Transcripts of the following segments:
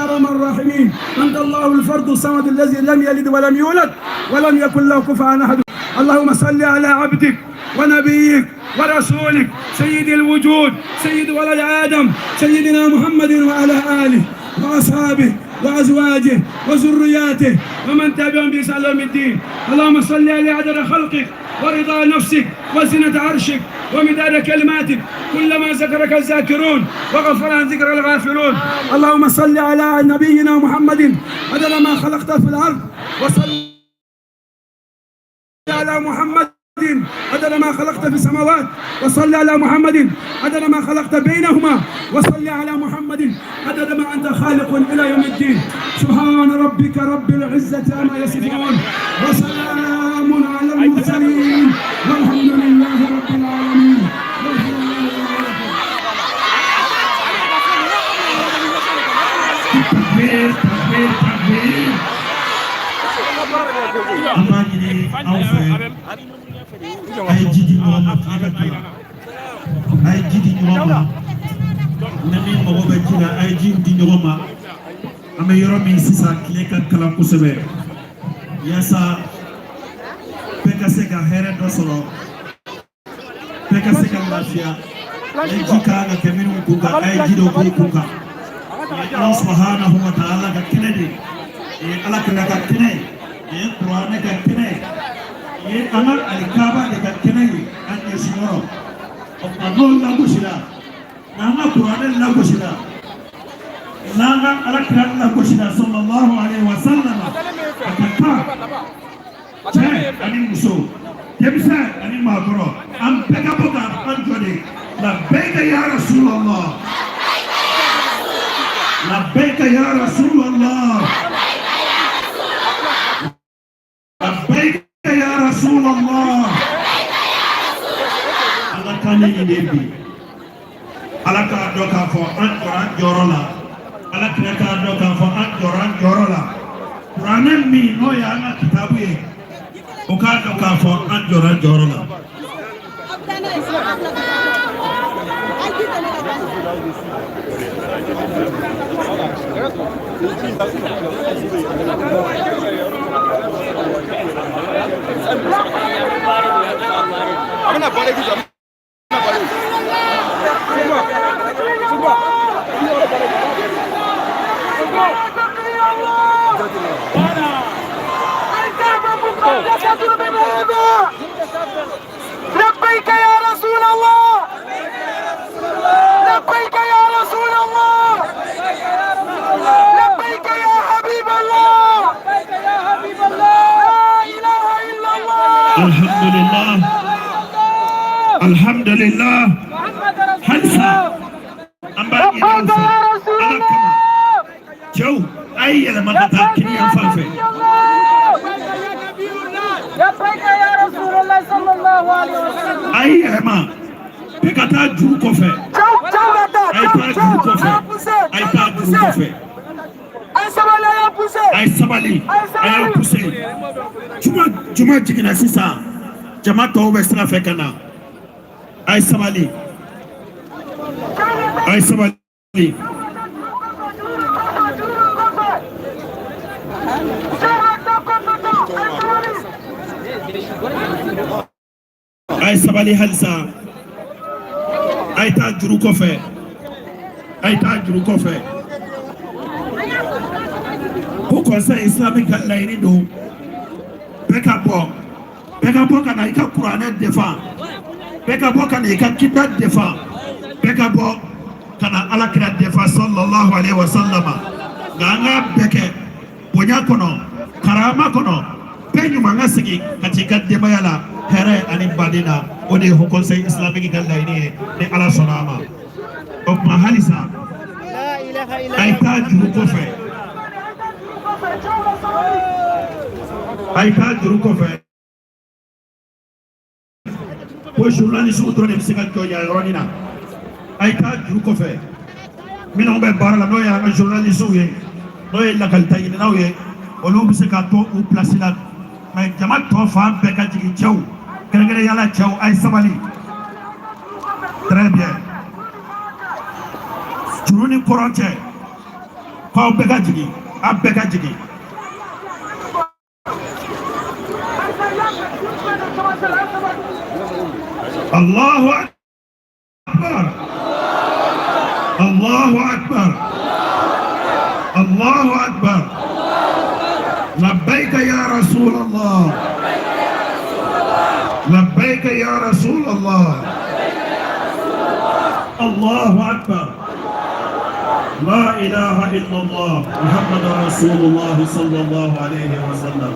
أرحم الراحمين. أنت الله الفرد الصمد الذي لم يلد ولم يولد ولم يكن له كفوا أحد. اللهم صل على عبدك ونبيك ورسولك سيد الوجود سيد ولد آدم سيدنا محمد وعلى آله وأصحابه وأزواجه وذرياته ومن تبعهم بإحسان إلى يوم الدين. اللهم صل على عدد خلقك ورضا نفسك وزنة عرشك ومداد كلماتك كلما ذكرك الذاكرون وغفر عن ذكر الغافلون. اللهم صل على نبينا محمد عدد ما خلقت في الأرض، وصل على محمد عدد ما خلقت في السماوات، وصل على محمد عدد ما خلقت بينهما، وصل على محمد عدد ما أنت خالق إلى يوم الدين. سبحان ربك رب العزة عما يصفون وسلام على المرسلين والحمد لله رب العالمين. Takbir, takbir, takbir. An b'a ɲini aw fɛ, a ye ji di ɲɔgɔn ma, tile ka kalan, a ye ji di ɲɔgɔn ma. Ni min mago bɛ ji la, a ye ji di ɲɔgɔn ma. An bɛ yɔrɔ min sisan, tile ka kalan kosɛbɛ, yaasa bɛɛ ka se ka hɛrɛ dɔ sɔrɔ, bɛɛ ka se ka lafiya. Ni ji ka kan ka kɛ minnu kun kan, a ye ji dɔ k'u kun kan. Ala subahanahu wa ta'ala ka kɛnɛ de nin ye, Ala kira ka kɛnɛ ye nin ye, Kuranɛ ka kɛnɛ ye nin ye, an ka alikaba de ka kɛnɛ ye an ɲɛsin yɔrɔ. O tuma n'o lagosira, n'an ka Kuranɛ lagosira, n'an ka Ala kira lagosira sallallahu alaihi wa sallam, a ka kan cɛ ani muso, denmisɛn ani maakɔrɔ, an bɛɛ ka bɔ k'an jɔ de: labbaika ya Rasulallah, labbaika ya Rasulallah, labbaika ya Rasulallah. Ala ka ne ɲini bi, Ala k'a dɔn k'a fɔ an jɔra an jɔyɔrɔ la, Ala kira k'a dɔn k'a fɔ an jɔra an jɔyɔrɔ la. Kuranɛ min n'o y'an ka kitabu ye, o k'a dɔn k'a fɔ an jɔra an jɔyɔrɔ la. لبيك يا رسول الله، لبيك يا رسول الله، لبيك يا حبيب الله، لا إله إلا الله. Alhamdulillah, alhamdulillah. Halisa an b'a ɲini aw fɛ Ala kama, cɛw, a ye yɛlɛma ka taa kini yan fan fɛ. لبيك يا رسول الله صلى الله عليه وسلم. A ye yɛlɛma, bɛɛ ka taa juru kɔfɛ. A ye taa juru kɔfɛ, a ye taa juru kɔfɛ. A ye sabali, a y'a puse. Juma juma jiginna sisan, jama tɔw bɛ sira fɛ ka na. A ye sabali, a ye sabali. A ye sabali halisa, a ye taa juru kɔfɛ, a ye taa juru kɔfɛ. Ko Conseil islamique ka laɲini don, bɛɛ ka bɔ, bɛɛ ka bɔ ka na i ka Kuranɛ defan, bɛɛ ka bɔ ka na i ka kita defan, bɛɛ ka bɔ ka na Ala kira defan sallallahu alaihi wa sallama. Nka an k'a bɛɛ kɛ bonya kɔnɔ, karama kɔnɔ, bɛɛ ɲuman ka segin ka t'i ka denbaya la hɛrɛ ani baden na. O de ye Haut Conseil islamique ka laɲini ye, ni Ala sɔnna a ma. O tuma halisa a ye taa juru kɔfɛ, a ye taa juru kɔfɛ. Ko journaliste dɔrɔn de bɛ se ka jɔ yan yɔrɔnin na. A ye taa juru kɔfɛ. Minnu bɛ baara la, n'o y'an ka journaliste ye, n'o ye lakalita ɲininaw ye, olu bɛ se ka to u place la, mais jama tɔ fan bɛɛ ka jigin. Cɛw, kɛrɛnkɛrɛnnenya la cɛw, a ye sabali. Très bien. Juru ni kɔrɔn cɛ, K'aw bɛɛ ka jigin, aw bɛɛ ka jigin. Allahu akbar, Allahu akbar, Allahu akbar. Labbaika ya Rasulallah, labbaika ya Rasulallah. Allahu akbar. La ilaha illallah Muhammad Rasulullah sallallahu alayhi wa sallam.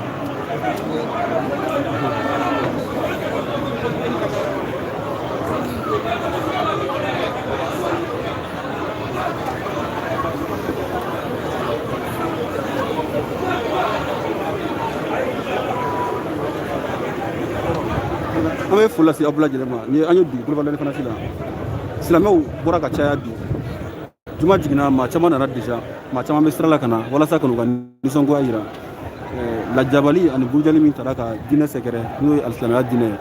An bɛ foli lase aw bɛɛ lajɛlen ma. Ni an ye bi boulevard l'Indépendance la, silamɛw bɔra ka caya bi. Juma jiginna, maa caman nana déjà, maa caman bɛ sira la ka na walasa ka n'u ka nisɔngoya yira lajabali ani burujali min tara ka diinɛ sɛgɛrɛ, n'o ye alisilamɛya diinɛ ye,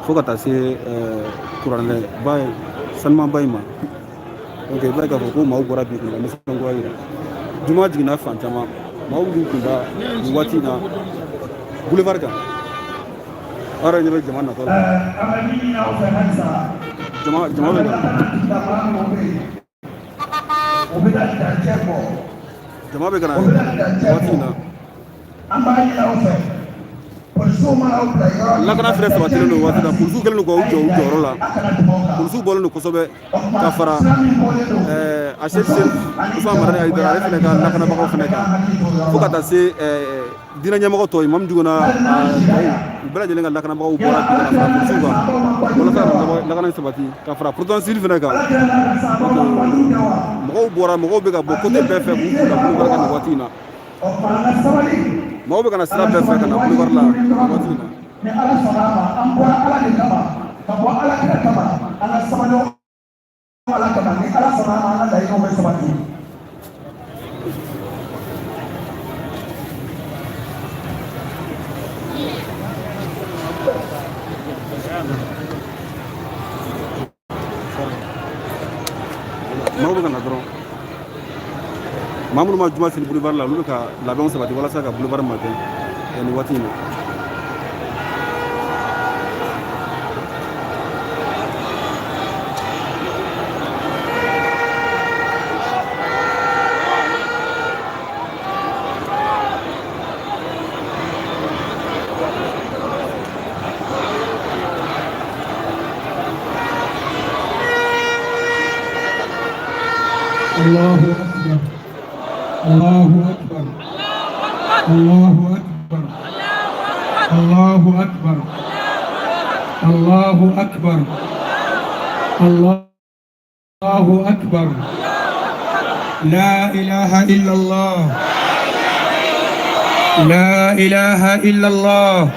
fo ka taa se kuranɛba ye sanumanba in ma. Donc i b'a ye k'a fɔ ko maaw bɔra bi k'u ka nisɔngoya yira. Juma jiginna fan caman, maaw b'u kun da nin waati in na boulevard kan. Aw yɛrɛ ɲɛ bɛ jama natɔ la. An bɛ min ɲini aw fɛ halisa, Jama bɛ ka lakana tigilamɔgɔ minnu bɛ yen, u bɛna dancɛ bɔ, jama bɛ ka na u bɛna dancɛ waati bɔ. in na. An b'a ɲini aw fɛ, polisiw mana aw bila yɔrɔ min, Lakana fɛrɛ sabatilen don waati la. Polisiw kɛlen don k'u jɔ u jɔyɔrɔ la. a kana tɛmɛ o kan. Polisiw bɔlen don kosɛbɛ O tuma, ka fara sira min bɔlen don, a Chérif Usman Madani Hayidara, ale fɛnɛ ka lakanabagaw fɛnɛ kan, fo ka taa se diinɛ ɲɛmɔgɔ tɔw, Imam Dicko n'a tɔw, u bɛɛ lajɛlen ka lakanabagaw bɔra bi ka na fara polisiw kan walasa ka lakana in sabati, ka fara protection civile fɛnɛ kan. Ala kɛra n'a ka sahabaw ma kojugu kɛ wa? Mɔgɔw bɔra, mɔgɔw bɛ ka bɔ côté bɛɛ fɛ k'u kun da boulevard kan nin waati in na. O tuma, an ka sabali. Maaw bɛ ka na sira bɛɛ fɛ ka na boulevard la nin waati in na. Ni Ala sɔnna a ma, an bɔra Ala de kama, ka bɔ Ala kira kama, an ka sabali Ala kama. Ni Ala sɔnna a ma, an ka laɲiniw bɛ sabati. Maaw bɛ ka na dɔrɔn. Maa minnu ma juma seli boulevard la, olu bɛ ka labɛnw sabati walasa ka boulevard magɛn nin waati in na. الله أكبر، الله أكبر، الله أكبر، الله أكبر، الله أكبر، الله أكبر. لا إله إلا الله، لا إله إلا الله.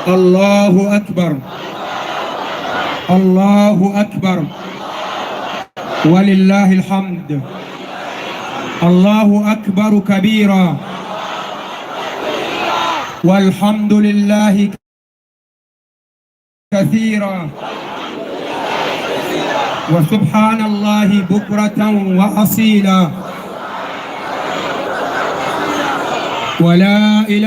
الله أكبر، الله أكبر، ولله الحمد. الله أكبر كبيرا، والحمد لله كثيرا، وسبحان الله بكرة وأصيلا. ولا إله